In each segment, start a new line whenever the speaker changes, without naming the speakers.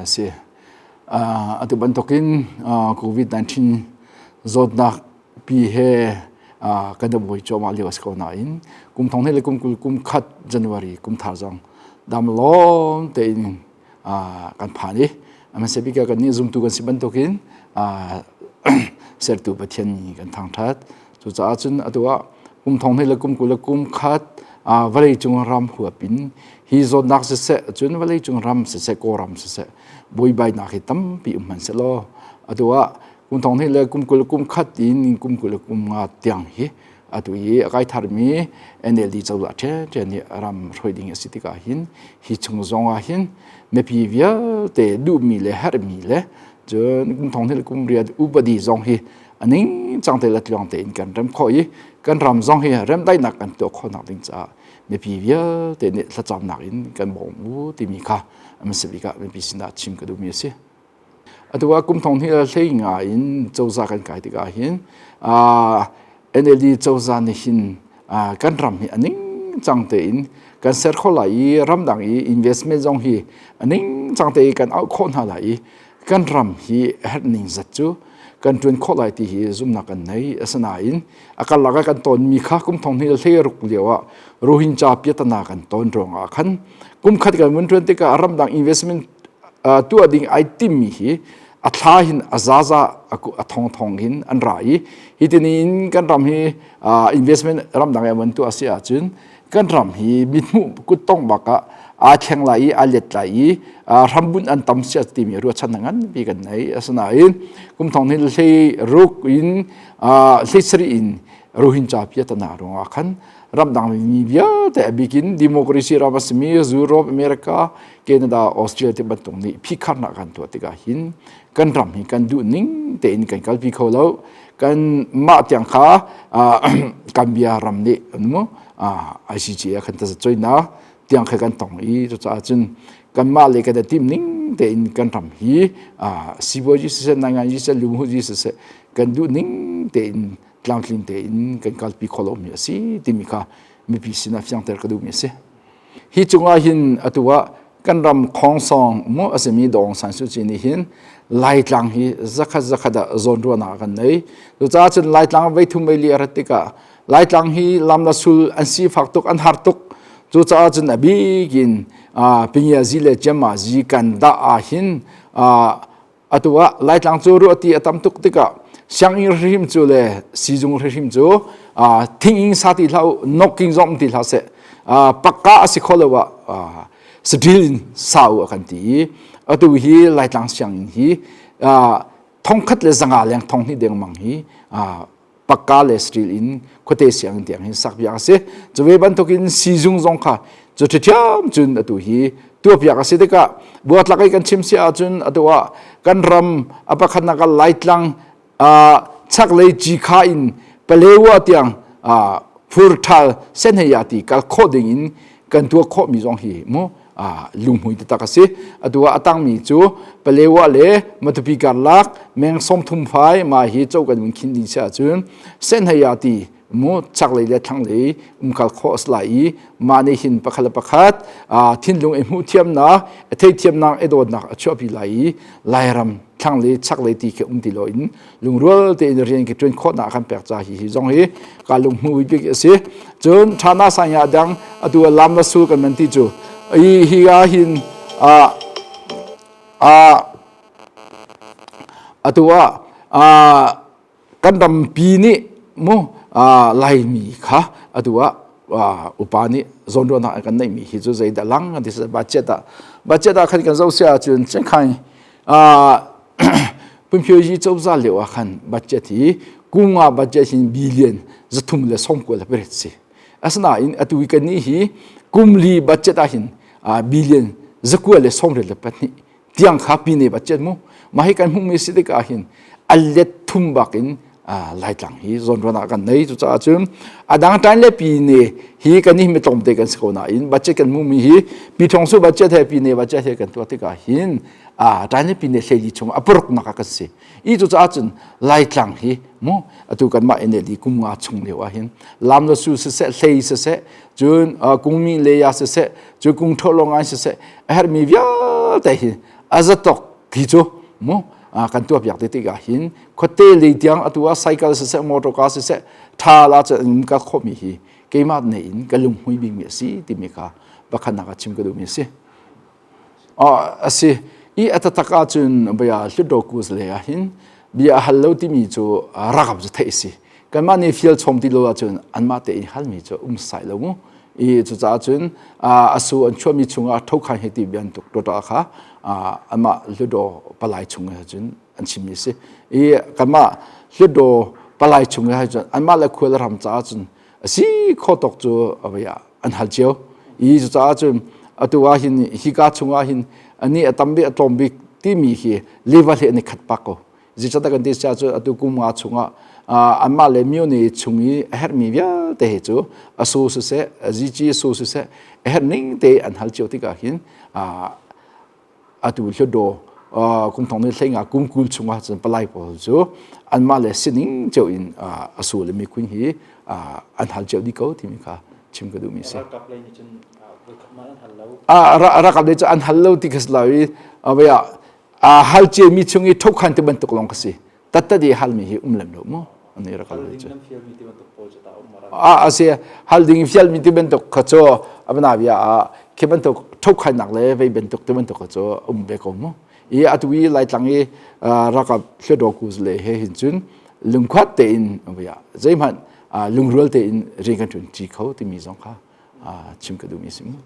si. Atu bantukin COVID-19 zawtnak pi he kan i buai cuahmah lio a si ko nain kum thong hnih le kum 20 kum khat January kum thar zong dam lawm tein kan phan i hmasa bik ah kannih zumtu kan si bantukin sertu Pathian mi kan thangṭhat. Cucaah cun atu ah kum thong hnih le kum 20 le kum khat vawleicung ram huap in hi zawtnak siseh cun vawleicung ram siseh Kawlram siseh buaibainak hi tampi um hmanh sehlaw atu ah kum thong hnih le kum 20 le kum khat in kum 20 le kum nga tiang hi atu i a kai tharmi NLD cozah ṭhiamṭhiam nih ram hruai ding a si tikah hin hi chung zong ah hin mipi vialte duhmi le herhmi le cun kum thong hnih le kum riat upadi zong hi a ning cang te le tluang tein kan rem khawh i kan ram zong hi remdaihnak kan tuah khawhnak ding caah mipi vialte nih thlacamnak in kan bawm u timi kha a si bik ah mipi sinah chim ka duhmi a si. Atu ah kum thong hnih le hlei nga in cozah kan kai tikah hin NLD cozah nih hin kan ram hi a ning cang tein kan ser kho lai i ramdang i investment zong hi a ning cang te i kan auh khawh hna lai i kan ram hi herh ning zat cu kan ṭuan khawh lai ti hi zumhnak kan nei. Asinain a karlak ah kan tonmi kha kum thong hnih le hlei ruk lio ah Rohingya piatana kan ton ruangah khan kum khat kan vun ṭuan tikah ramdang investment tuah ding ai timmi hi a thla hin a zaza a thong thong hin an ra i hitinin kan ram hi investment ramdang i van tuah si ahcun kan ram hi mithmuh kuttong bak ah aa thleng lai i aa let lai i hrambunh an tam sia timi ruahchan nganpi kan nei. Asinain kum thong hin hlei ruk in hlei sarih in Rohingya piatana ruangah khan ramdang mi vialte a bikin democracy ram a simi Europe, America, Canada, Australia ti bantuk nih phikharnak kan tuah tikah hin kan ram hi kan duh ning tein kan kalpi kho lo. Kan mah tiang kha Gambia ram nih mu ICJ ah khan tazacoinak tiang kha kan tong i cucaah cun kanmah le kan i tim ning tein kan ram hi sibuazi siseh nainganzi siseh lunghuzi siseh kan duh ning tein tlamtling tein kan kalpi kho lomi a si timi kha mipi sinah fiangter ka duhmi a si. Hi cungah hin atu ah kan ram khongsong mu a simi Daw Aung San Suu Kyi nih hin Laitlang hi zakhat zakhat ah zawnruahnak kan nei. Cucaah cun Laitlang vei thum vei li a rat tikah Laitlang hi lam la sul an sifak tuk an har tuk. Cucaah cun a bikin Pingiazi le Ciammazi kan dah ah hin atu ah Laitlang cu ruahti a tam tuk tikah sianginn hrim cu le sizung hrim cu thinging sa ti hlah u nokking zong ti hlah seh pakka a si kho lo ah saṭil in sa u a kan ti i atu hi Laitlang sianginn hi thongkhat le zanga leng thong hnih dengmang hi pakka le steel in khuate sianginn tiang hin sak piak a si. Cu ve bantukin sizung zong kha cu ṭhiṭhiam cun atu hi tuahpiak a si tikah buatlak i kan chim si ahcun atu ah kan ram a pakhatnak ah Laitlang chaklei Cikha in Palewa tiang furṭhal senhei ah ti kal khawh ding in kan tuah khawhmi zong hi mu lunghmui taktak a si. Atu ah a tangmi cu Palewa le Matupi karlak meng 30 fai ma hi cho kan vun khin ding si ahcun senhei ah ti mu chaklei le thlanglei umkal khawh a si lai i mah nih hin pakhat le pakhat thinlung i hmuh thiamnak a theithiamnak i dawtnak a chuahpi lai i Lairam thlanglei chaklei ti khi um ti loin lungrual tein rian ki ṭuan khawhnak kan pek ca hi hi zong hi ka lunghmu bik a si. Cun ṭhana sanya dang atu lam la sul kan man ti cu hi hi ah hin a a atu ah kan rampi nih mu Laimi kha atu ah upa nih zawnruahnak an kan neihmi hi cu zeidah lang kan ti budget ah budget ah khan kan zoh sia ahcun cengkhai Punphyogyi cozah lio ah khan budget hi kunga budget hin billion 398 si. Asinain atu i kannih hi kumli budget ah hin billion 994 tiang kha pine budget mu. Mah hi kan hmuhmi si tikah hin a let thum bak in Laitlang hi zawnruan ah kan nei. Cucaah cun a dang ṭan le pine hi kan hi mi tlawmte kan si ko nain budget kan hmuhmi hi Pithongsu budget he pine budget he kan tuah tikah hin ṭan le pine hleili chung a paruknak ah kan si. I cucaah cun Laitlang hi mu atu kanmah NLD kum nga chung lio ah hin lam le su siseh hlei siseh cun kungmi le ya siseh cun kung ṭho lo ngai siseh a herhmi vialte hi A zatok khi cu mu kan tuah piak te tikah hin khuate lei tiang atu ah cycle siseh motor car siseh tha la cun ka khomi hi keimah ne in ka lunghmui bikmi a si timi kha pakhatnak ah chim ka duhmi a si. A si i a taktak ahcun bia Hlutdaw Kuz le ah hin bia a hal lo timi cu ralkap cu theih a si. Kanmah nih fial chom ti lo ahcun anmah tein halmi cu um sai lo mu. I cucaah cun a su an chuahmi chungah thokhan hi ti bantuk tawta kha anmah Hlutdaw palai chung ah cun an chimmi a si. I kanmah Hlutdaw palai chung ah cun anmah le khual ram caah cun a si kho tawk cu an hal cio. I cucaah cun atu ah hin hika chungah hin ani a tam bik a tlawm bik timi hi level hi an i khat pak ko. Zeicahtiah kan ti sia cu atu kum nga chungah anmah le myo chung i a herhmi vialte hi cu a su siseh zici su siseh a herh ning te an hal cio tikah hin atu Hlutdaw kum thong ni hlei nga kum 20 chungah cun palai pawl cu anmah le sining cio in a su le mikhun hi an hal cio dih ko timi kha chim ka duhmi si.
Ralkap lei nih cun voikhat mah an hal lo.
Ralkap lei cu an hal lo ti ka si lo i hal ciami chung i thokhan ti bantuk lawng ka si. Tattat i halmi hi um lem lo mu. Ani rakal lei cu. A si hal ding fialmi ti bantuk kha cu abana bia ah khi bantuk thokhannak le vei bantuk ti bantuk kha cu um ve ko mu. I atu i Laitlang i ralkap Hluttaw Kuz le he hin cun lungkhuat tein zeihmanh lungrual tein rian kan ṭuan ṭi kho timi zong kha chim ka duhmi si mu.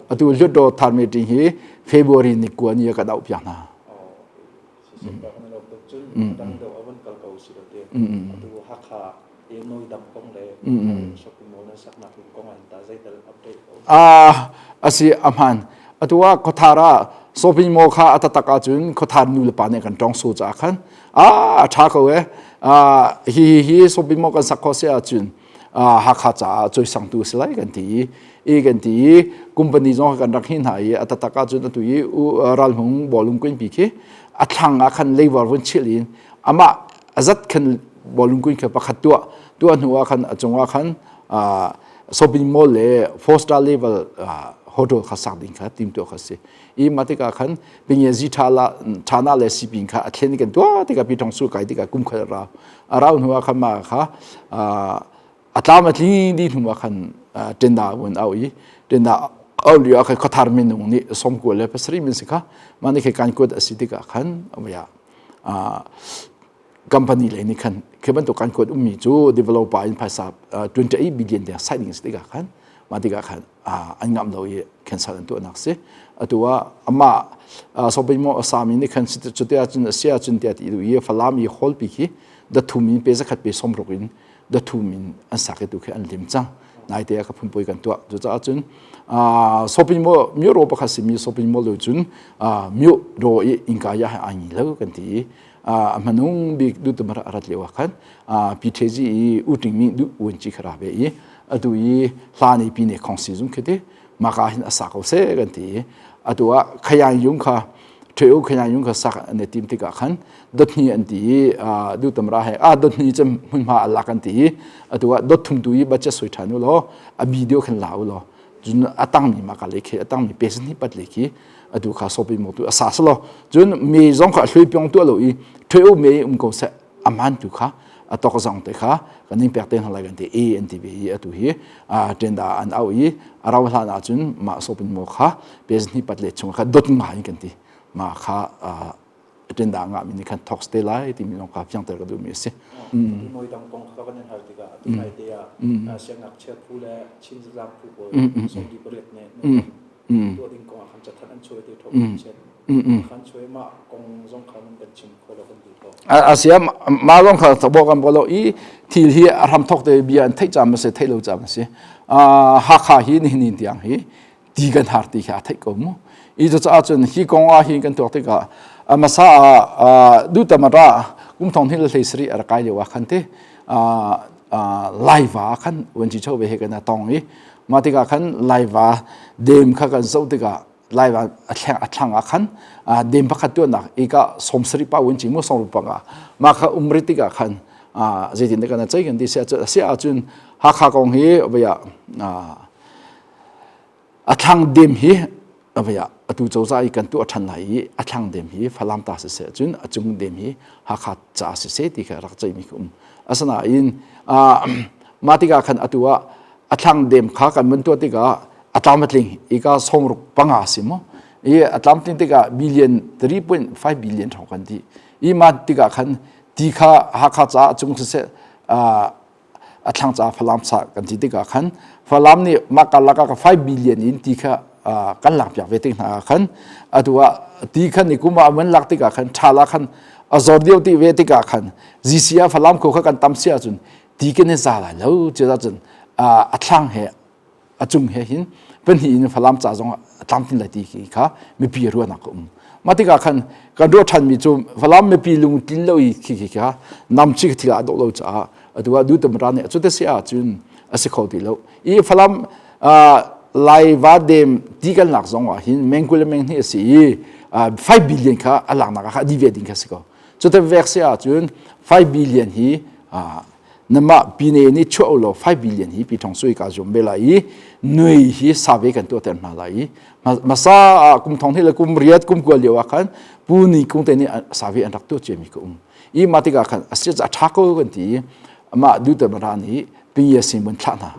Atu Hluttaw thar meeting hi February ni kua ni ah ka doh piak hna. Asi a hmaan. Atu ah khuathar ah shopping mall kha a taktak ahcun khuathar nu le pa nih kan tong so caah khan a ṭha ko e. Hi hi shopping mall kan sak khawh si ahcun Hakha caah cawisangtu a si lai kan ti i i kan ti i company zong kan rak hi hna i a taktak ahcun atu i ralhmung bawlung kuinpi khi a thlang ah khan leivar vun chilh in amah a zat khan bawlung kuin kha pakhat tuah tuah hnu ah khan a cungah khan shopping mall le four star level hotel kha sak ding kha tim tuah kha si i mah tikah khan pinye tha la thana le sipin kha a thlen kan tuah tikah pi thong su kai tikah kum khat ra a rau hnu ah khan mah kha a tlam a tling dih hnu ah khan tenda vun au i tenda au lio ah khan khuathar minung nih 97 min si kha mah nih kan kuat a si tikah khan ya company lei nih khan khi bantuk kan kuat ummi cu developer in phaisa 28 billion tiang sai ding si tikah khan mah tikah khan an ngamh lo i cancel an tuahnak si atu ah amah shopping mall a sami nih khan cuti ahcun a si ahcun tiah ti duh i Falam i hall pi khi dathum in pe zakhat pe sawmruk in dathum in an sak i tu khi an lim cang naite ah ka phunpui kan tuah cucaah cun shopping mall myo ro pakhat simi shopping mall lo cun myo ro i innka ya hai ai ngi lo kan ti i a hmanung bik du tumar arat lio ah khan PTG i uting mi du uen chi khara ve i atu i hlan i pi ne khong si zum khiti maka hin asa ko se kan ti i atu ah khayan yung kha theu khayan yung kha sak an tim tikah khan dot hni an ti i du tamra he a dot hni cem hmunhma ala kan ti i atu ah dot thum tu i bacha soi than u law a video khan la u law cun a tangmi mah ka le khi a tangmi pe ni pat le khi atu kha sopi mo tu a sa selo cun mi zong kha hlui pyong tu lo i theu me um ko se aman tu kha a tok zong te kha kan ning pek te hna lai kan ti e an ti ve i atu hi a tenda an au i a rau hlan ah cun mah sopin mo kha pe ni pat le chung kha dot nga in kan ti ma kha tenda nga mi nih khan thok te lai timi zong kha fiangter ka duhmi a si.
Noi dang kong kha kan in hal tikah atu nai te ah siangngakchia phu le Chin zatlang phu pawl 48 nih tuah ding kong ah khan cathanh an chuai te thok chen khan chuai mah kong zong kha kan chim kho lo kan ti ko.
Asia ma zong kha tabo kan bolo i thil hi a hram thok te bia an theih cam a si theih lo cam a si. Hakha hi nihin ni tiang hi ti kan har ti kha a theih ko mu i cucaah cun hi kong ah hin kan tuak tikah hmasa ah dutamara kum thong hnih le hlei sarih a rak kai lio ah khan te laiva khan uanci cho ve he kan tong i mah tikah khan laiva dem kha kan zoh tikah laiva a thleng a thlang ah khan dem pakhat tuahnak i ka 70 pa uanci mu sawm panga mah kha um ri tikah khan zeitin kan cei kan ti sia ahcun Hakha kong hi vaya a thlang dem hi Avei ah atu cozah i kan tuah ṭhan lai i a thlang dem hi Falam ta siseh cun a cung dem hi Hakha ca siseh ti kha rak ceihmi kha um. Asinain mah tikah khan atu ah a thlang dem kha kan vun tuah tikah a tlam a tling ika sawmruk panga si mu i a tlamtling tikah billion 3.5 billion thong kan ti i mah tikah khan ti kha Hakha caah cung siseh a thlang caah Falam sa kan ti tikah khan Falam nih mah karlak ah 5 billion in ti kha kan lak piak ve tik hna ah khan atu ah ti khan ni kum ah an lak tikah khan ṭhal ah khan a zor deuh ti ve tikah khan GC ah Falam ko kha kan tam si ahcun ti kan i za lai lo cu cun a thlang he a cung he hin pahnih in Falam ca zong a tlamtlin lai ti kha mipi ruahnak a um. Mah tikah khan kan ruah ṭhanmi cu Falam mipi lungtlin lo i khi khi kha namchi thil ah dawh lo caah atu ah dutam ra nih cu te si ahcun a si kho ti lo. I Falam Laiva dem ti kan lak zong ah hin mengkul le menghnih a si i 5 billion kha a laknak ah kha a di ve ding kha si ko. Cu te vek si ahcun 5 billion hi namah pine nih chuah law 5 billion hi pi thong sui ka zum be lai i nui hi save kan tuah ter hna lai i masa kum thong hi le kum riat kum kual lio ah khan pu ni kung te nih save an rak tuah cia mi ka um i ma tikah khan asia a tha ko kan ti ama du te mara nih pinya sin bun thlah hna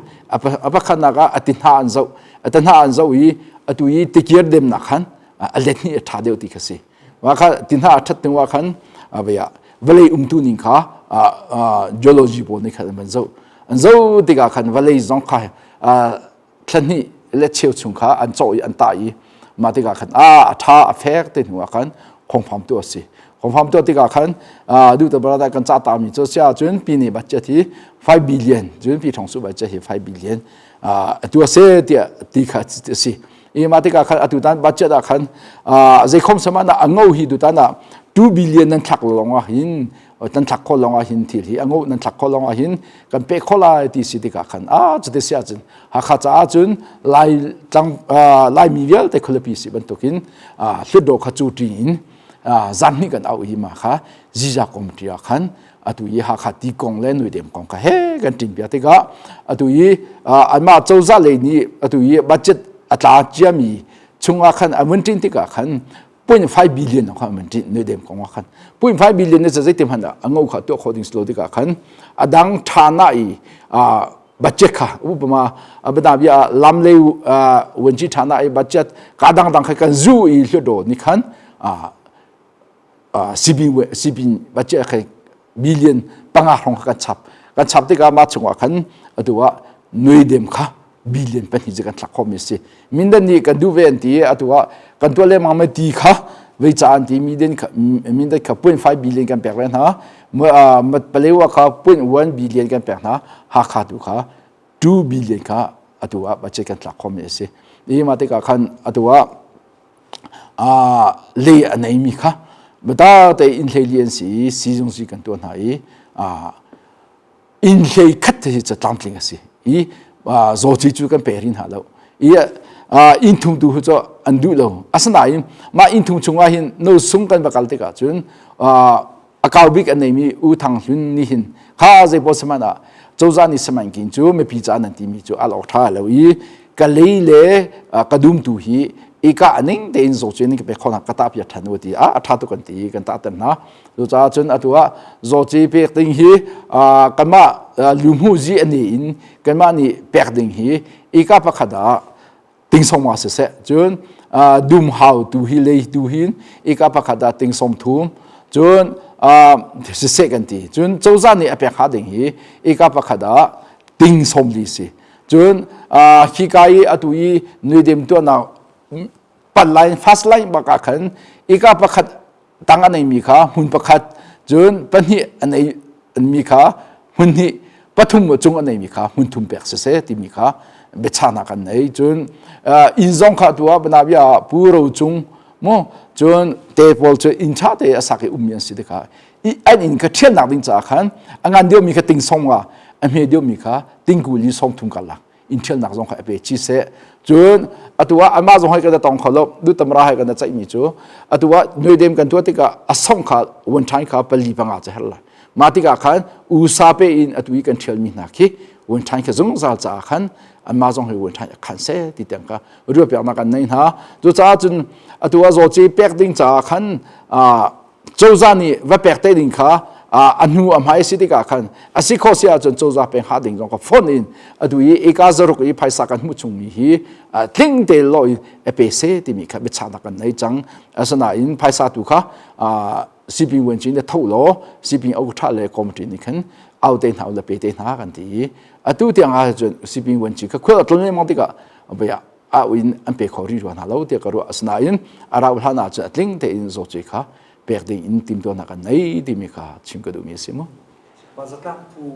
a pakhat nak ah ati hna an zo ati hna an zo i atu i tikir dem nak khan a let ni a tha deuh ti kha si Wa kha ti hna a ṭhat hnu ah khan vei ah vawlei umtu ning kha geology pawl nih khan an van zoh. An zoh tikah khan vawlei zong kha thla hnih le cheu chung kha an cawh i an tah i mah tikah khan a a ṭha a fek te hnu ah khan khongfam tu a si. Khongfam tuah tikah khan duh te brother kan cah ta mi cu sia cun pi nih budget hi 5 billion cun pi thong su budget hi 5 billion atu a si tiah ti kha a si. I mah tikah khan atu tan budget ah khan zeikhom sama na a ngo hi tutan ah 2 billion nan thlak lawng ah hin nan thlak kho lawng ah hin thil hi a ngo nan thlak kho lawng ah hin kan pe kho lai ti si tikah khan a cuti si ahcun Hakha caah cun Lai tlang Laimi vialte khualipi si bantukin Hlutdaw kha cu ṭi in zan hnih kan auh hi ma kha ziza committee ah khan atu i Hakha ti kong le nuidem kong kha he kan ṭin piak tikah atu i anmah cozah lei nih atu i budget a tla ciami chungah khan an vun ṭin tikah khan 0.5 billion kha an vun ṭin nuidem kong ah khan 0.5 billion ni zeitin hmanh ah a ngo kha tuah khawh ding si lo tikah khan a dang ṭha na i budget kha upama abana bia lam le wenchi ṭha na i budget ka dang dang kha kan zu i hludo ni khan CB CB budget kha billion panga hrawng kha kan chap kan chap tikah mah chungah khan atu ah nui dem kha billion pahnih cu kan thlak khawhmi a si mindan nih kan duh ve an ti atu ah kan tuah lengmang mai ti kha vei ca an ti mindan kha mindan kha 0.5 billion kan pek ve hna Palewa kha 0.1 billion kan pek hna Hakha tu kha 2 billion kha atu ah budget kan thlak khawhmi a si i mah tikah khan atu ah le a neimi kha bata te inn hlei li an si i sizung si kan tuah hna i inn hlei khat te hi cu tlamtling a si i zawci cu kan pe rin hna lo i inn thum tu cu an duh lo asinain mah inn thum chungah hin no sung kan va kal tikah cun a kau bik an neimi U Thang Hlun nih hin kha zeipawl saman ah cozah nih saman kin cu mipi ca nan timi cu al awk ṭha lo i ka lei le ka dum tu hi ika aning tein zawci ning ka pek khona ka ta pia ṭhan u ti a a ṭha tu kan ti kan ta ten hna cucaah cun atu ah zawci pek ding hi kanmah luhmu zi ani in kanmah nih pek ding hi ika pakhat ah ting ma siseh cun dum hau tu hi lei tu hin ika pakhat ah ting som thum cun siseh kan ti cun cozah nih a pek ha ding hi ika pakhat ah ting som li si cun hika i atu i nuidem tuahnak pan line fast line bak ah khan ika pakhat tang a neimi kha hmun pakhat cun pahnih a nei mi kha hmun hnih pathum cung a neimi kha hmun thum pek siseh timi kha biachahnak an nei cun inn zong kha tu ah banabia ah pu ro cung mu cun te pawl cu inn ṭha te a sak i ummi an si tikah an inn kha ṭhialnak ding caah khan a ngan deuhmi kha ting song nga a hme deuhmi kha tingku li song thum karlak in ṭhialnak zong kha a pe chi seh cun atu ah anmah zong hai kan tong kho lo dutamra hai kan ceihmi cu atu ah nuidem kan tuah tikah a song kha one time kha pali panga ca her lai mah tikah khan usa pe in atu i kan ṭhialmi hna khi Wen ṭhan khi zungzal caah khan anmah zong hi wen ṭhan khan seh ti tiang kha ruahpiaknak an nei hna. Cucaah cun atu ah zawci pek ding caah khan cozah nih va pek te ding kha a hnu a hmai si tikah khan a si khawh si ahcun cozah peng ha ding zong kha phone in atu i eka zaruk i phaisa kan hmuh chungmi hi tling te lo in a pe se timi kha biachahnak kan nei cang. Asinain phaisa tu kha sipin vuanci nih tho law sipin okṭha le committee nih khan au te hna le pe te hna kan ti i atu tiang ah cun sipin vuanci kha khual a tlun lengmang tikah voi ah au in an pe kho rih rua hna lo tiah ka ruah asinain a rauh hlan ah cun a tling tein zawtci kha pek ding in timtuahnak an nei timi kha chim ka duhmi a si mu.
Zatlang phu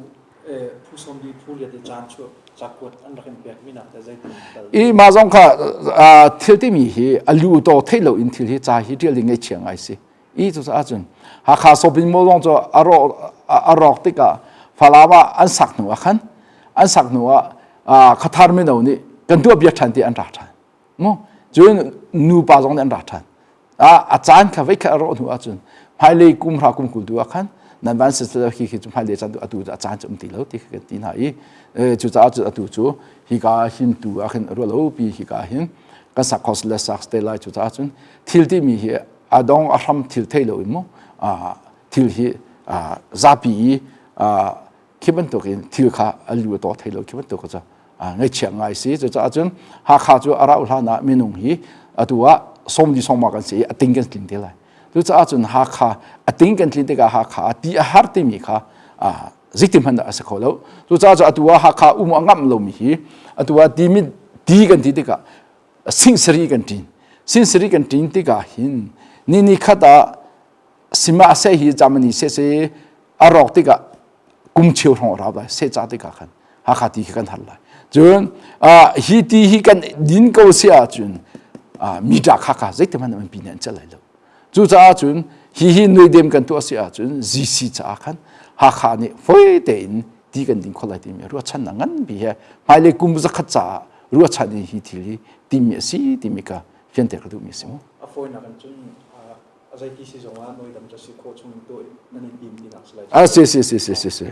phu sawmli phu riat i caan chu cakuat an rak in pekmi nak te zeitin kal
I mah zong kha thil timi hi a lu to theih lo in thil hi ca hi ṭial ding ngaihchia ngai si. I cucaah cun Hakha Sopin Mall zong cu a rawk tikah Falam ah an sak hnu ah khan an sak hnu ah Khathar mino nih kan tuah bia ṭhan ti an ra ṭhan. Mu cun nupa zong nih an ra ṭhan. A caan kha voi khat a rawh hnu ahcun hmailei kum hra kum kul tu ah khan nan van si khi khi cu hmailei caan tu atu a caan cu um ti lo ti kha kan ti hna i cucaah cun atu cu hika hin tu ah khin ruah lo pi hika hin kan sak khos le sak te lai cucaah cun thil timi hi a dong a hram thil thei lo in mu thil hi zapi i khi bantukin thil kha a lu a taw thei lo khi bantuk cu ngaihchia ngai si cucaah cun Hakha cu a rauh hlan ah minung hi atu ah sawmli sawma kan si i a ting kan tlin te lai cucaah cun Hakha a ting kan tlin tikah Hakha a ti a har timi kha zeitin hmanh a si kho lo cucaah cu atu ah Hakha um a ngamh lomi hi atu ah ti ti kan ti tikah singsari kan ṭin singsari kan ṭin tikah hin ni ni khat ah sima seh hi Germany seh se a rawk tikah kum cheu hrawng a rau lai seh ca tikah khan Hakha ti khi kan har lai cun hi ti hi kan din ko si ahcun mita kha kha zeitin hmanh an pi nih an celh lai lo Cucaah cun hihi nuidem kan tuah si ahcun GC caah khan Hakha nih fawi tein ti kan ding kho lai timi ruahchannak nganpi he hmailei kum zakhat caah ruahchan in hi thil hi timi a si timi ka fianter ka duhmi a si mu.
A fawinak in cun a zeiti si zong ah nuidam cu si khawh chung in tuah nan i tim tinak si lai.
A si si si si si si.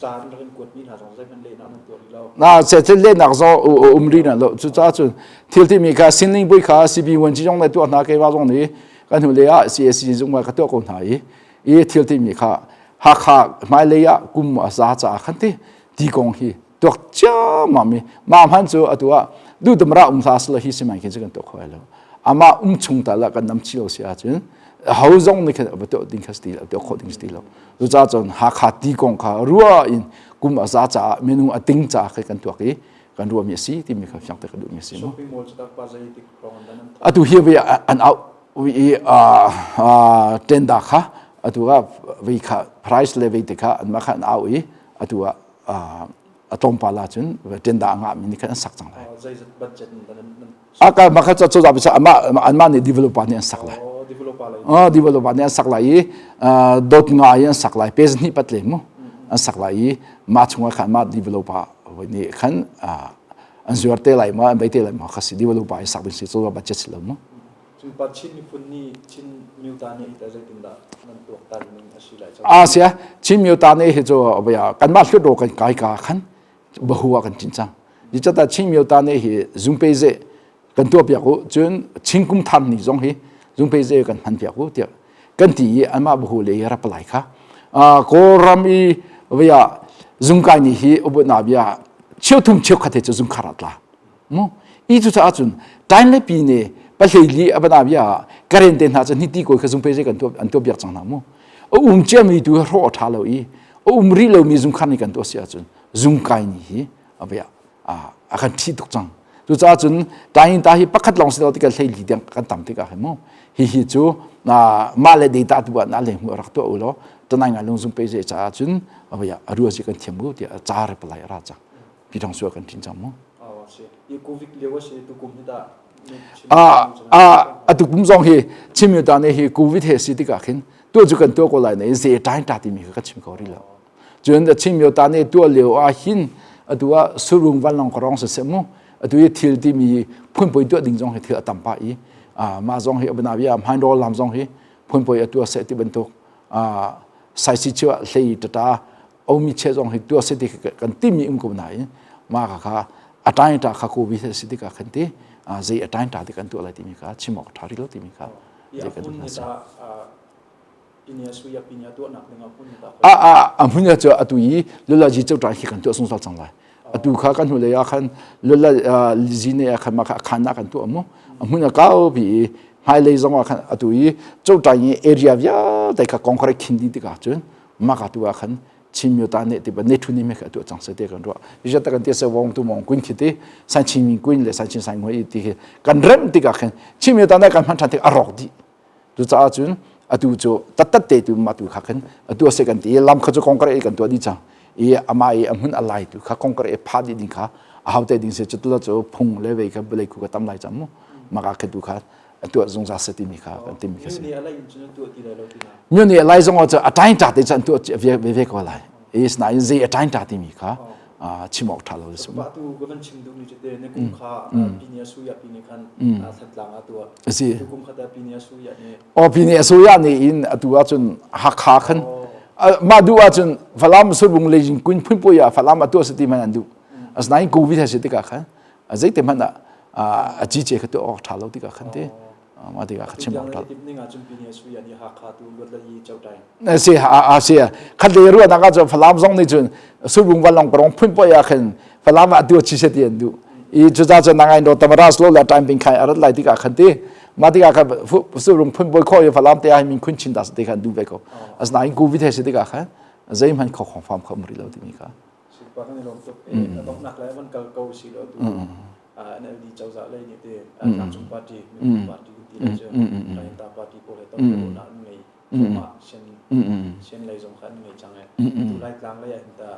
Caan rak in kuatmi hna zong zeihmanh lehnak nan tuah rih lo.
Na se thil lehnak zong um rih na lo. Cucaah cun thil timi kha sinling bui kha CB vuanci zong le tuah hna keimah zong nih kan hnu le ah CAC zung ah ka tuah ko hna i i thil timi kha Hakha hmailei ah kum a za caah khan ti ti kong hi tuak ciammam i mah hman cu atu ah duhdam ra um hla sala hi si mai khin cu kan tuah kho lai lo amah um chung ta la kan nam chi lo si ahcun ho zong nih khan va tuah ding kha si ti lo tuah khawh ding si ti lo cucaah cun Hakha ti kong kha ruah in kum a za caah minung a ting caah kha kan tuak i kan ruahmi a si timi kha fiang te ka duhmi a si mu. Atu hi vi an au i tenda kha atu ah vi kha price le vi te kha an mah kha an au i atu ah a tlawmpal ahcun tenda a ngahmi nih khan an sak cang lai. Aka mah kha cozah bisa amah anmah nih developer nih an sak lai. Oh developer nih an sak lai i dot nga i an sak lai page hnih pat le mu an sak lai i mah chungah khan mah developer nih khan an zuar te lai ma an bei te lai ma kha si developer i sak ding si cozah budget si lo mu.
Cun Chin miphun nih Chin Myota nih ita zeitindah nan tuaktan ning a si lai?
A sia Chin Myota nih hi cu kanmah hlut kan kai ka khan bahu ah kan cin cang. Zeicahtiah Chin Myota nih hi zungpe ze kan tuah piak u cun Chin kum thar ni zong hi zungpe ze kan hman piak u tiah kan ti i anmah bahu le rapalai kha Kawlram i via zungkai ni hi ubutna bia cheuthum cheukhat he cu zungkhar ah tla mu i cu caah cun tain le pi ne pahlei li abana bia karen te hna cu ni ti koi kha zungpe ze kan tuah an tuah biak cang hna mu a um ciami tu hrawh a ṭha lo i a um rih lomi zungkhar nih kan tuah si ahcun zungkai ni hi a kan ṭhi tuk cang cucaah cun tain ta hi pakhat lawng si lo tikah hlei li tiang kan tam tikah hin mu hihi cu mah le data tu ah na leng hmu rak tuah u law tanai ngai lung zung pe ze caah cun a rua si kan thiam ko tiah ca reply ra cang pitong suah kan ṭin cang mu
covid lio a si tukum hi dah
a atu kum zong hi chimmi ta ne hi covid he si tikah khin tu cu kan tuah ko lai ne ze tain ta timi kha ka chim ko rih lo cun chimmi ta ne tuah lio ah hin atu ah surung vanlong ka rong se mu atu hi thil timi phunpoi tuah ding zong hi thil a tam pa i mah zong hi abana bia hmain rol lam zong hi phunpoi atu se ti bantuk saisi chiwa hlei tata. omi che zong hi tua se ti kan timi um ko nain ma kha kha a tain ta kha ko bi se ti ka khan ti zei a tain ta ti kan tu lai timi kha chim awk tha ri lo timi kha
zei kan hmun ta
a a a hmun cu atu i lula ji chau ta hi kan tu sung cang lai atu kha kan hnulei ah khan lula zi ne ah khan ma kha khan na kan tu amu a hmun a kau bi i hmailei zong ah khan atu i chau i area vialte kha concrete khin ding tikah cun mah ka tu ah khan Chin myo ta ne ti ba ne thu ni me kha tu chang se te kan ro ja ta kan ti se wong tu mong kuin khi ti san chin min kuin le san chin sai ngoi ti khi kan rem tikah khan Chin myo ta ne kan hman than tik a rok di tu caah cun atu cu tattat te tu ma tu kha khan atu se kan ti lam kha cu kongkar kan tuah di cang i ama i a hmun a lai tu kha kongkar e pha di ding kha a hau te ding se chu cu phung le vei kha belei khu ka tam lai cham mu maka khe tu kha tuah zungzal se timi kha kan timi kha si nyu ni lai zong cu a tain ta te chan tuah ve ve ko lai is na in zei a tain ta timi kha chim awk ṭha lo
si. Tu ka van chim duhmi cu te na kum kha pinia suya pini khan Thantlang ah tuah.
Si.
Tu kum kha ta pinia suya ni.
O pinia suya ni in atu ahcun Hakha khan mah duh ahcun Falam Surbung Leijing kun phun pui ah Falam atu si ti man an duh. Asinain COVID ha si tikah khan zeite hmanh ah a ci ce kha tuah awk ṭha lo tikah khan te. mah tikah ka chim awk ṭha si a si khat le ruahnak ah cun Falam zong nih cun Surbung vanlawng parong phun poi ah khan Falam ah tua chi se ti an duh i cuca cun nangai no tamaras lo la time ping khai arat lai tikah khan ti mah tikah khan Surbung phun poi kho i Falam te ah min khun chin da te khan du ve ko asnain covid he si tikah khan zeihmanh kho khong fam kho um rih lo timi kha
Super kan i lawm tuk. A donghnak le van kal ko si lo tu NLD cozah lei nih te tlangcung party miphun party kan ti lai cu Tainta party pawl he ton na an ngei thluahmah sian sian lei zong kha an ngei cang e tu lai tlang lei ah hin ta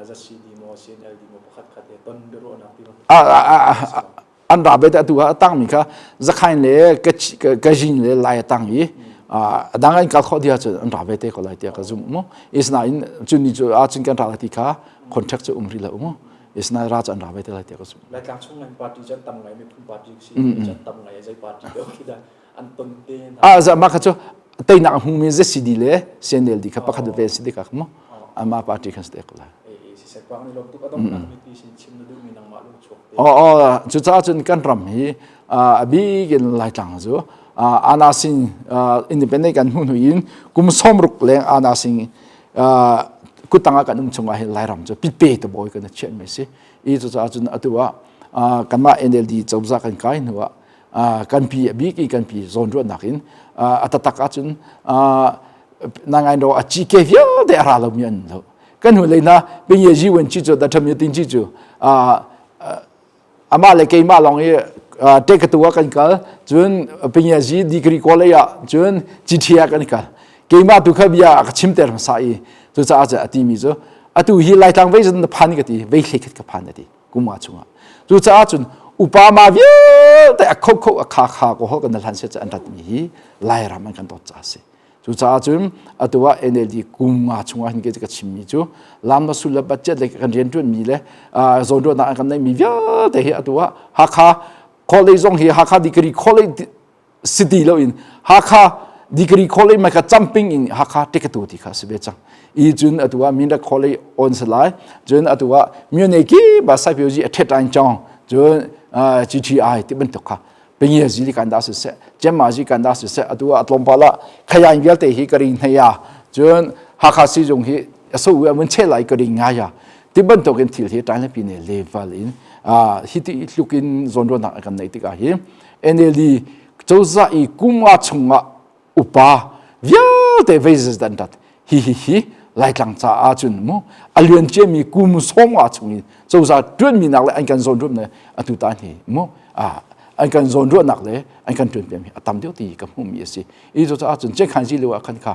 ZCD maw CNLD maw pakhat khat he ton biaruahnak ti
an ra be atu a tang mi kha zakhain le kajin le lai tang i a dang an kal kho dia cu an ra ve te ko lai tia ka zum mu isna in chun ni cu a chun kan ra ti kha contract cu um ri lo mu isna ra cu an ra ve te lai tia ka zum
Laitlang chung ngai party chan tam ngai miphun party si chan tam ngai zei party ko khi da an ton te
a za ma kha cu teinak hmu mi ZCD le CNLD kha pakhat ve si dika mu ama party khan ste ko lai Oh, cucaah cun kan ram hi a bik in Laitlang cu Ana Singh independent kan hmuh hnu in kum 60 leng Ana Singh kuttang ah kan um chungah hin Lairam cu pitpe te bawi kan chiah mi si. I cucaah cun atu ah kanmah NLD cozah kan kai hnu ah kan pi a bik i kan pi zawnruahnak in a tatak ahcun nangai ro a ci ke vialte a ra lomi an lo. Kan hu lei na pingye ji wen chi cu da tham tin chi cu amah le keimah lawng i tekatu ah kan kal cun pingye ji degree college ah cun GT ah kan kal keimah tu kha bia ka chimter hmasa i cucaah cu a timi cu atu hi laitlang vei zan na phan ka ti vei hlei khat ka phan a ti kuma chungah cucaah cun upa ma vialte a kho kho a kha kha ko ho kan hlan se an rat mi hi lairam an kan dawt ca si Cucaah cun atu ah NLD kum nga chungah hin ka chimmi cu lam na sul le budget le kan rianṭuanmi le zawnruahnak an kan neihmi vialte hi atu ah Hakha college zong hi Hakha degree college city loin Hakha degree college mai kha camping in Hakha tikatu ti kha si ve cang. I cun atu ah Mindat college on si lai cun atu ah Myone ki ba Saipyoji a thet ain chong cun GTI ti bantuk kha pingi zili kan da siseh cemma zi kan da siseh atu ah tlawmpal ah khayain vialte hi ka ring hnei a cun Hakha sizung hi aso u amun che lai ka ring ngai a ti bantuk in thil hi tain pi ne level in hi ti tluk in zawnruahnak kan nei tikah hi NLD cozah i kuma chungah upa vialte vei dan tat hi hi hi laitlang caah cun mu a lian ciami kum som nga chung in cozah tuanmi nak le an kan zawn ruat le atu tan hi mu an kan zawn ruahnak le an kan tuan piami a tam deuh ti ka hmuhmi a si i cu caah cun cekhan zi lio ah khan kha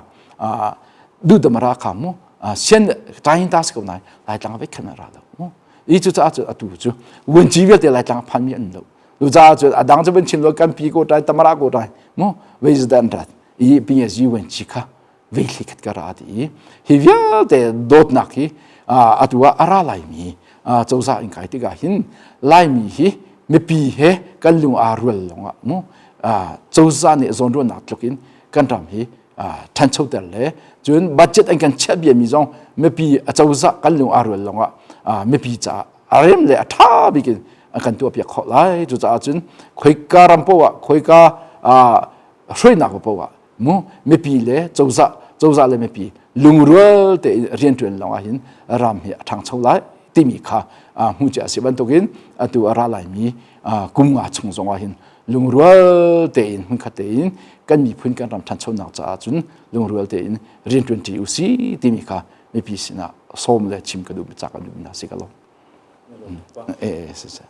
dudamara kha mu sian tain ta si ko nai laitlang vei khan ra lo mu i cu caah cun atu cu vuanci vialte laitlang phanmi an lo Cucaah cun a dang cu van chim lo kan pi ko ṭai tamara ko ṭai mu vei dan rat i pinge zi wen chi kha vei thli khat ka ra ti i hi vialte dawtnak hi atu ah a ra laimi cozah in kai tikah hin laimi hi mipi he kan lung aa rual lawngah mu cozah nih zawnruahnak tluk in kan ram hi. ṭhanchoter le cun budget an kan chiah biami zong mipi acozah kan lung aa rual lawngah mipi caah a rem le a ṭha bik in an kan tuahpiak khawh lai. Cucaah cun khoika ram poah ah khoika hruainak poah ah mu mipi le cozah cozah le mipi lungrual tein rianṭuan lawng ah hin ram hi a ṭhangcho lai timi kha hmuh cia a si bantukin atu a ra laimi kum nga chung zong ah hin lungrual tein hmunkhat tein kan miphun kan ram ṭhanchonak caah cun lungrual tein rianṭuan ṭi usih timi kha mipi sinah sawm le chim ka duh ca ka duh na si ka lo. Eh, si si.